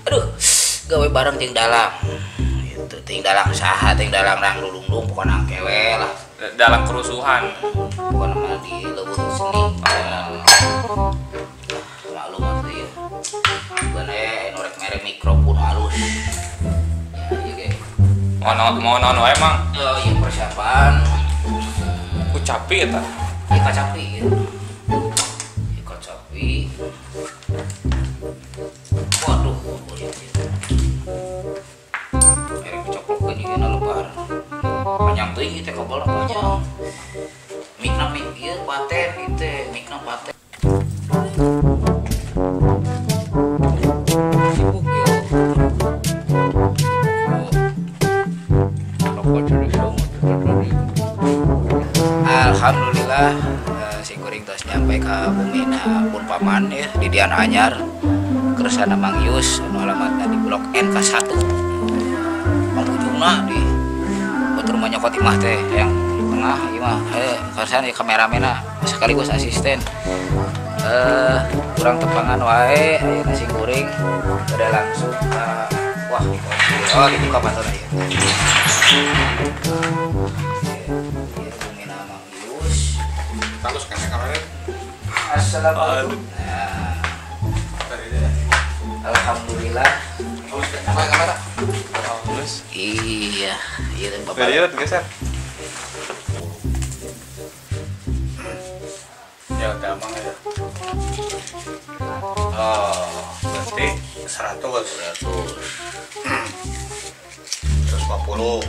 Aduh, gawe bareng jeung dalang. Itu ting dalang saha, ting dalang rang lulung-lung pokona kewe lah. Dalang kerusuhan. Pokona mah di leuweung seni. Maklum atuh ieu. Bukan nu rek mere mikrofon halus. Ya ieu ge. Mau naon wae Mang? Ieu persiapan. Ku capi eta. Ieu kacapi ieu. Ieu kacapi. Waduh, boleh ieu. Merek coklokeun ieu na lebar. Panjang teuing ieu teh kabelna panjang. Mikna mik ieu paten ieu teh, mikna paten. Sibuk yo. Alhamdulillah si kuring tos nyampe ka bumina pun paman ya di Dian Anyar. Kersana Mang Yus anu alamatna di Blok NK1. Pangujungna di batur rumah nyokot imah teh yang tengah ieu mah kersana kameramena sekaligus asisten. Kurang tepangan wae ayeuna si kuring udah langsung ka wah oh dibuka patona ieu. Ieu bumina Mang Yus. Halus kan kamera. Assalamualaikum. Nah. Alhamdulillah. Kamera. Halus. Iya, iya Bapak. Iya, geser. Ya udah Mang ya. Oh, berarti 100. 100. 150. 10.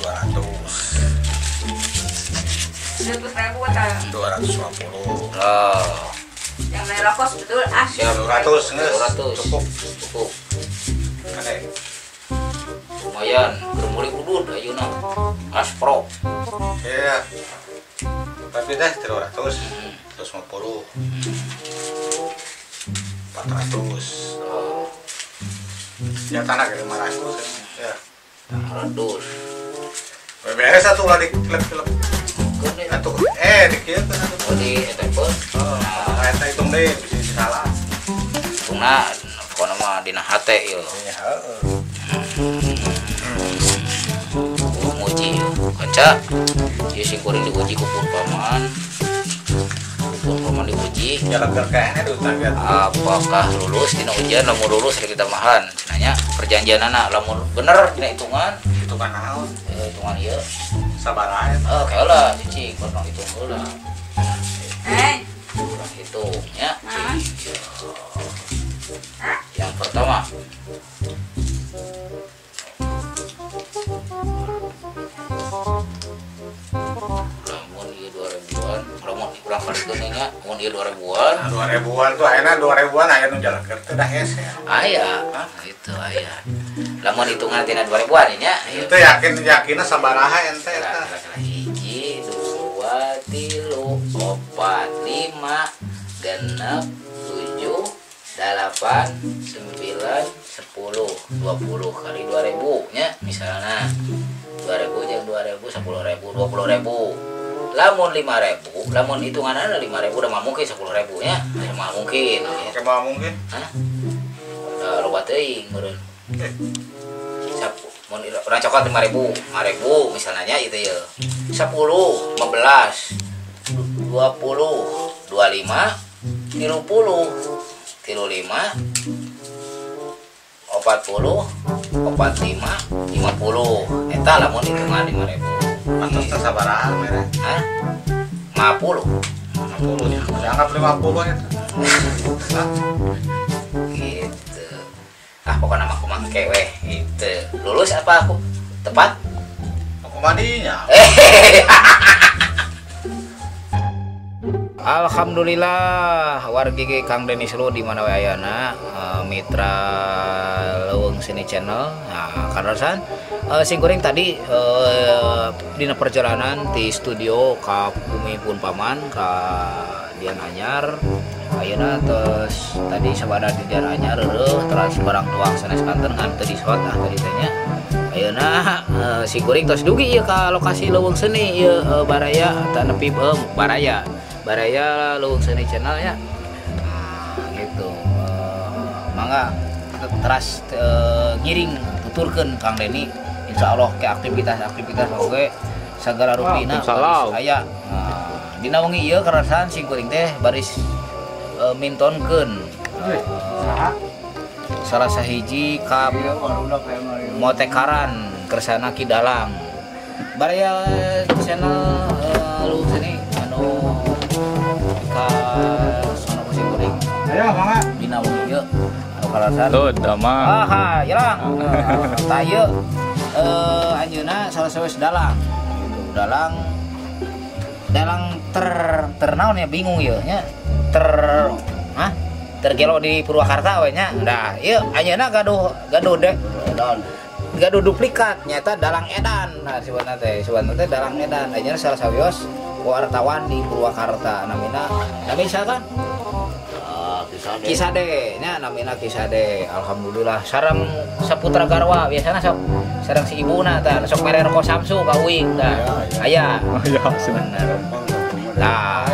200. 200.000 250. Oh. Yang beli rokok betul ah. 200 200. Cukup. Cukup. Kane. Lumayan, keur meuli udud ayeuna. Aspro. Iya. Tapi teh 300, 150. 400. Oh. Ya tanah ke 500 ya. 400. Beres satu lah di klub-klub. Atuh di kieu teh atuh. Oh di eta pun. Heeh, eta hitung deui bisa salah. Hitungna pokona mah dina hate ieu. Iya, heeh. Nguji kanca. Ieu sing kuring diuji ku pun paman. Pun paman diuji. Ya leger kayaknya diutang ya. Apakah lulus dina ujian lamun lulus rek ditambahan cenah nya perjanjianana lamun bener dina hitungan. Hitungan naon? Hitungan ieu. Sabar aja. Oh, kayak lah, cicing, kurang hitung heula. Eh, kurang hitung ya. Yang pertama. Lamun ieu 2000-an, lamun kurang kali nya, mun ieu 2000-an. 2000-an tuh ayeuna 2000-an aya nu jalakeun teh dah hese. Aya, itu aya. Lamun hitungan tina 2000-an nya. Itu yakin yakinna sabaraha ente eta. 1, 2, 3, 4, 5, 6, 7, 8, 9, 10, 20 kali 2000 nya misalnya 2000 jeung 2000 10.000 20.000. Lamun 5.000, lamun hitunganna 5.000 udah mah mungkin 10.000 nya. Mah mungkin. Oke, mah mungkin. Hah? Loba teuing meureun. Mun urang cokot 5.000, 5.000 misalnya itu ya. 10, 15, 20, 25, 30, 35, 40, 45, 50. Eta lamun hitungan 5.000. Pantes teh sabaraha mere? Hah? 50. 50 nya. Dianggap 50 eta. Hah? Gitu. Ah pokoknya mah kumaha we gitu. Lulus apa aku? Tepat? Aku mandinya. Alhamdulillah wargi Kang Denis Lu di mana we ayana mitra Leuweung Seni Channel. Nah, kaleresan sing kuring tadi dina perjalanan di studio ka bumi pun paman ka Dian Anyar. Ayeuna terus tadi sabada di Dian Anyar reueuh teras barang tuang sanes kanten ngan teu disot ah tadi teh nya. Ayeuna si kuring tos dugi ieu ka lokasi Leuweung Seni ieu baraya tah nepi baraya. Baraya Leuweung Seni Channel ya. Nah, gitu. Mangga teras ngiring tuturkeun Kang Deni insyaallah ke aktivitas-aktivitas oge sagala rupina baris aya. Nah, dina wengi ieu karasan sing kuring teh baris mintonkeun salah sahiji ka motekaran kersana Ki Dalang. Baraya channel lu sini anu ka sono ku sing kuring. Ayo mangga. Dina wengi ieu anu karasan. Tuh, damang. Ah, yalang. Tah ieu anjeunna salah sawes dalang. Gitu. Dalang dalang ternaon ya bingung ieu nya. Tergelo di Purwakarta we nya. Nah, ieu anjeunna gaduh gaduh deh. Gaduh duplikat nyata dalang edan. Nah, sebenarnya teh dalang edan. Anjeunna salah sawios wartawan di Purwakarta namina nami saha kan? Kisade nya namina Kisade. Alhamdulillah sareng saputra garwa biasana sok sareng si ibuna tah sok mere rokok Samsu ka uing tah. Aya. Aya bener. Nah,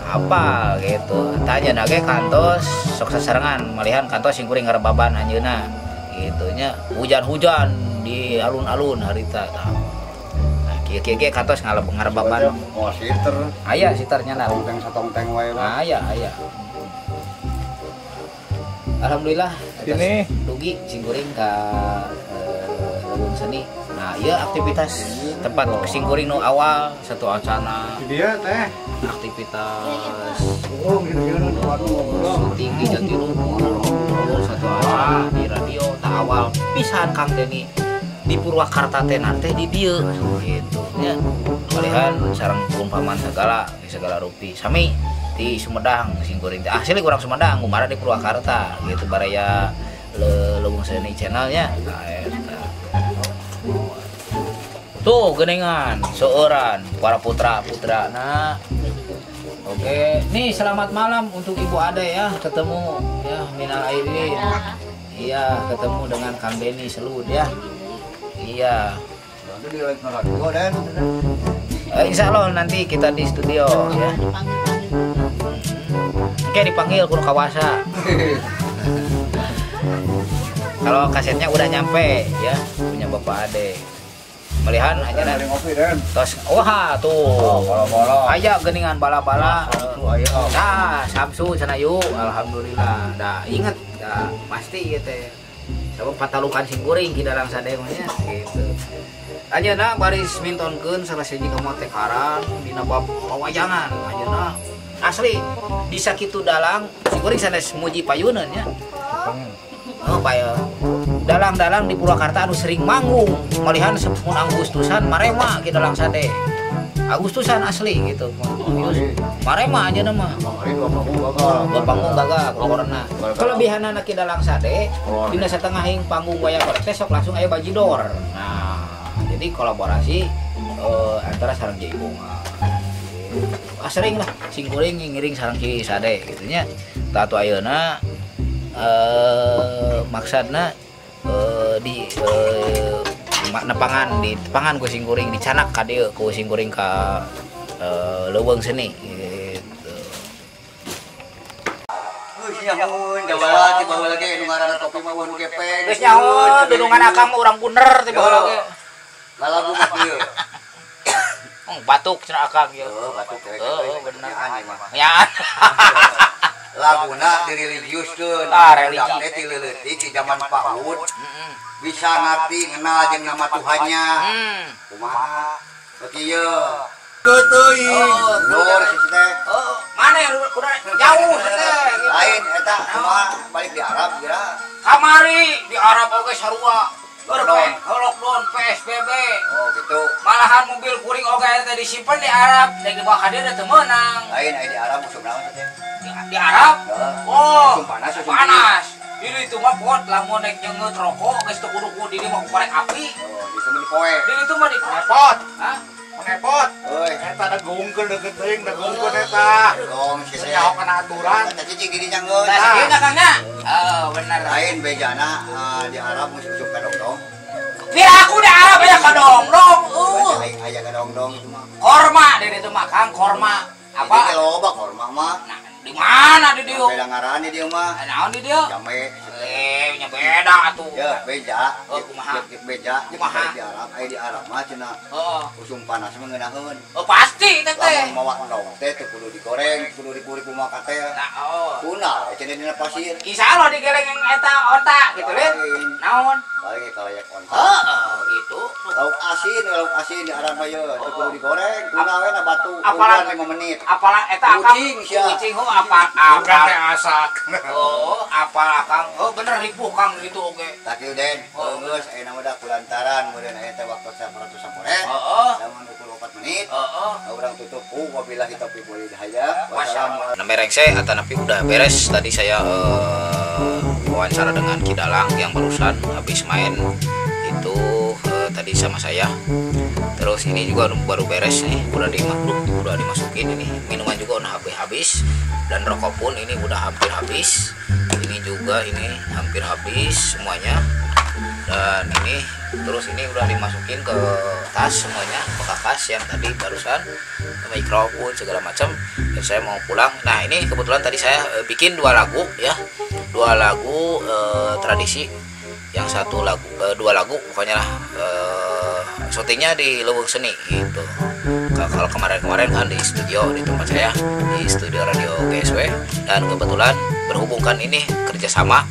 apa gitu. Tanya nage kantos sok sasarengan malihan kantos sing kuring ngarebaban anjeunna gitu nya hujan-hujan di alun-alun harita tah. Nah, kieu-kieu ge kantos ngarebaban. Oh, siter. Aya siternya lah. Tongteng satongteng wae lah. Aya, aya. Alhamdulillah ini dugi sing kuring ka Leuweung Seni. Nah, ieu aktivitas tempat sing kuring nu awal satu acana. Dia teh aktivitas syuting di Jatiluhur satu acana di radio tak awal pisan Kang Deni di Purwakarta teh nate di dieu gitu nya. Malihan sareng paman segala segala rupi sami di Sumedang sing kuring teh asli urang Sumedang ngumara di Purwakarta gitu baraya Leuweung Seni channelnya. Nah, eta. Tuh genengan seueuran para putra-putra. Nah, oke, nih selamat malam untuk Ibu Ade ya, ketemu ya minal aidin. Iya, ketemu dengan Kang Deni Selud ya. Iya. Insya Allah nanti kita di studio ya. Oke, dipanggil kudu kawasa. Kalau kasetnya udah nyampe ya, punya Bapak Ade. Melihan aja tos wah tuh. Aya geningan bala-bala. Nah, Samsu cenah yuk, alhamdulillah. Dah inget, dah pasti ieu teh. Sabab patalukan sing kuring Ki Dalang Sade mah nya gitu. Anjeunna baris mintonkeun salah sahiji kamotekaran dina bab pawayangan anjeunna asli di sakitu dalang sing kuring sanes muji payuneun nya. Oh, payun. Dalang-dalang di Purwakarta anu sering manggung malihan mun Agustusan marema Ki Dalang Sade. Agustusan asli gitu. Marema aja mah. Dua panggung gagal corona. Kelebihanana Ki Dalang Sade dina satengahing panggung wayang golek teh sok langsung aya bajidor. Nah, jadi kolaborasi antara sareng Ki Bunga. Ah, sering lah sing kuring ngiring sareng Ki Sade gitu nya. Tah atuh ayeuna maksudna di nepangan di tepangan ku sing kuring dicanak ka dieu ku sing kuring ka Leuweung Seni gitu. Geus nyahoeun da baheula ti baheula ge nu ngaranna topi mah nu gepeng. Geus nyahoeun dunungan akang mah urang bener ti baheula ge. Lalagu mah kieu. Batuk cenah akang ieu. Heuh, batuk teh. Heuh, bener. Ya. Laguna direligiuskeun. Tah religi teh ti leutik di zaman PAUD. Bisa ngerti ngenal jeung nama Tuhannya. Kumaha? Beuki ieu. Teuing. Lur si teh. Heeh, mana yang udah jauh teh. Lain eta kumaha balik di Arab kira. Kamari di Arab oge sarua. Lockdown PSBB. Oh gitu. Malahan mobil kuring oge teh disimpen di Arab, da dibawa ka dieu teu meunang. Lain aya di Arab musim naon teh? Di Arab? Oh, panas. Panas. Di itu mah pot lamun naik nyenget rokok geus teu kudu ku di dieu mah ku korek api. Oh, di itu mah dipoe. Di itu mah dipoe. Hah? Repot. Euy, eta dagungkeun deukeut teuing dagungkeun eta. Dong si teh. Nyaho kana aturan. Eta cicing di dinya geus. Tah kieu Kang nya. Oh, bener. Lain bejana di Arab musim usum kadongdong. Pira aku di Arab aya kadongdong. Aya kadongdong itu mah. Korma di ditu mah Kang, korma. Apa? Di loba korma mah. Nah, Di mana di dieu? Beda ngaran di dieu mah. Naon di dieu? Jame. Nya beda atuh. Ya, beja. Oh, kumaha? Beja. Kumaha? Di Arab, aya di Arab mah cenah. Heeh. Usum panas mah ngeunaheun. Oh, pasti teh teh. Lamun mawa endog teh teu kudu digoreng, kudu dikurik kumaha katel. Nah, oh. Kuna cenah dina pasir. Insya Allah digeleng eta onta gitu lin. Naon? Paling kalayak onta. Heeh, gitu. Lauk asin di Arab mah ye, teu kudu digoreng, kuna we na batu. Apalah 5 menit. Apalah eta akang. Kucing sia. Kucing heuh apa Bukan teh apa. asak. Oh, apa akang? Oh, bener ripuh Kang gitu oge. Tah kieu Den, geus ayeuna mah da kulantaran meureun aya teh waktu 100 sapore. Heeh. Lamun ukur 4 menit. Heeh. Urang tutup ku wabillahi taufiq wal hidayah. Wassalamualaikum. Namanya rengse atau napi udah beres tadi saya wawancara dengan Ki Dalang yang barusan habis main itu tadi sama saya. Terus ini juga baru beres nih, udah dimasukin ini minuman juga udah habis dan rokok pun ini udah hampir habis. Ini juga ini hampir habis semuanya. Dan ini terus ini udah dimasukin ke tas semuanya, ke kakas yang tadi barusan, mikrofon segala macam. Dan saya mau pulang. Nah ini kebetulan tadi saya bikin 2 lagu ya, 2 lagu tradisi. Yang satu lagu, 2 lagu pokoknya lah. Syutingnya di Leuweung Seni gitu. Kalau kemarin-kemarin kan di studio di tempat saya, di studio radio GSW. Dan kebetulan berhubungkan ini kerjasama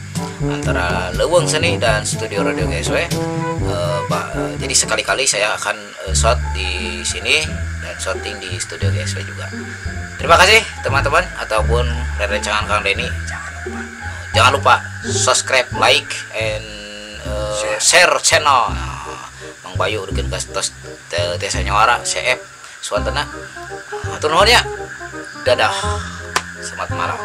antara Leuweung Seni dan studio radio GSW. Jadi sekali-kali saya akan shot di sini dan shooting di studio GSW juga. Terima kasih teman-teman ataupun rerencangan Kang Denny. Jangan lupa subscribe, like, and share channel. Mang Bayu bikin gas tos Tesa Nyawara CF Suantena. Hatur nuhun ya. Dadah. Selamat malam.